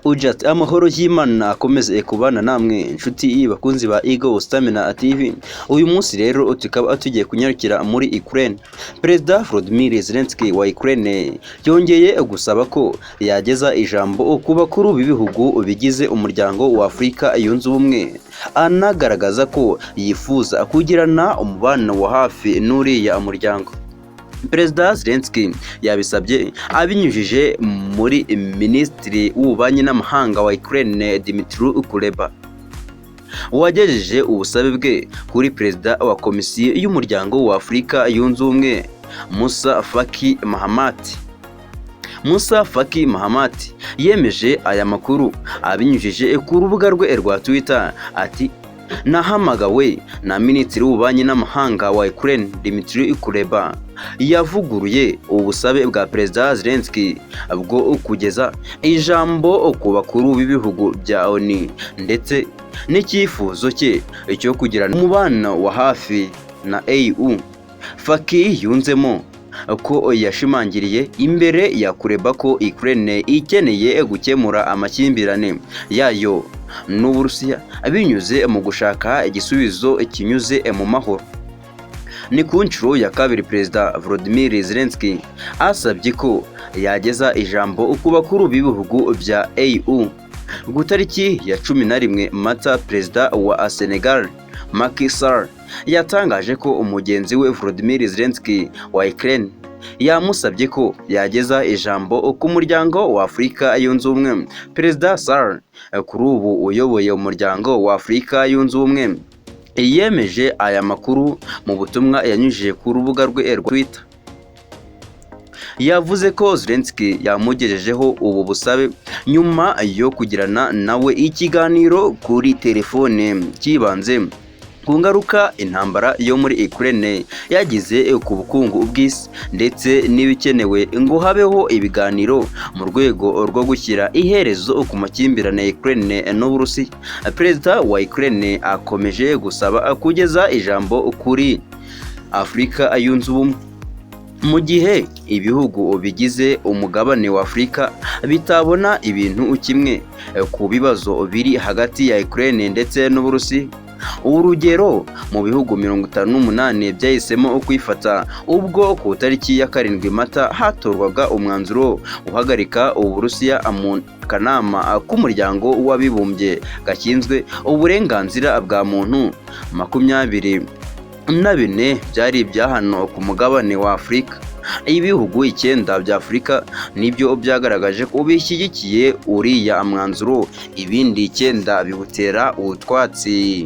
Ujat amahoro y'Imana akomeze kubana namwe inshuti bakunzi ba Eagle Stamina TV. Uyu munsi rero tukaba tugiye kunyarukira muri Ukraine. Perezida Volodymyr Zelensky wa Ukraine yongeye gusaba ko yageza ijambo ku bakuru b'ibihugu bigize umuryango wa Afurika yunze ubumwe, anagaragaza ko yifuza kugirana umubano wa hafi n'uriya muryango. Perezida Zelensky yabisabye abinyujije muri Minisitiri w'Ububanyi n'Amahanga wa Ukraine, Dmytro Kuleba, wagejeje ubusabe bwe kuri Perezida wa Komisiyo y'Umuryango wa Afurika yunze Ubumwe, Musa Faki Mahamat. Musa Faki Mahamat yemeje aya makuru abinyujije ku rubuga rwe rwa Twitter, ati: "Nahamagawe na Minisitiri w'Ububanyi n'Amahanga wa Ukraine, Dmytro Kuleba. Yavuguruye ubusabe bwa Perezida Zelensky bwo kugeza ijambo ku bakuru b'ibihugu bya ONU ndetse n'icyifuzo cye cyo kugirana umubano wa hafi na AU." Faki yunzemo ko yashimangiriye imbere ya Kuleba ko Ukraine ikeneye gukemura amakimbirane yayo n'Uburusiya binyuze mu gushaka igisubizo kinyuze mu mahoro. Ni ku nshuro ya kabiri Perezida Volodymyr Zelensky asabye ko yageza ijambo ku bakuru b'ibihugu bya AU. Ku tariki ya 11 Mata, Perezida wa Senegal, Macky Sall, yatangaje ko umugenzi we Volodymyr Zelensky wa Ukraine yamusabye ko yageza ijambo ku muryango wa Afurika yunze ubumwe. Perezida Sall, kuri ubu uyoboye umuryango wa Afurika yunze ubumwe, yemeje aya makuru mu butumwa yanyujije ku rubuga rwe rwa Twitter. Yavuze ko Zelensky yamugejejeho ubu busabe nyuma yo kugirana nawe ikiganiro kuri telefone cyibanze ku ngaruka intambara yo muri Ukraine yagize ku bukungu bw'isi ndetse n'ibikenewe ngo habeho ibiganiro mu rwego rwo gushyira iherezo ku makimbirane ya Ukraine n'Uburusiya. Perezida wa Ukraine akomeje gusaba kugeza ijambo kuri Afurika yunze ubumwe mu gihe ibihugu bigize umugabane wa Afurika bitabona ibintu kimwe ku bibazo biri hagati ya Ukraine ndetse n'Uburusiya. Urugero, mu bihugu 58 byahisemo kwifata ubwo ku tariki ya 7 Mata hatorwaga umwanzuro uhagarika Uburusiya mu kanama k'umuryango w'abibumbye gashinzwe uburenganzira bwa muntu, 24 byari ibya hano ku mugabane wa Afurika. Ibihugu icyenda bya Afurika nibyo byagaragaje ko bishyigikiye uriya mwanzuro, ibindi icyenda biwutera utwatsi.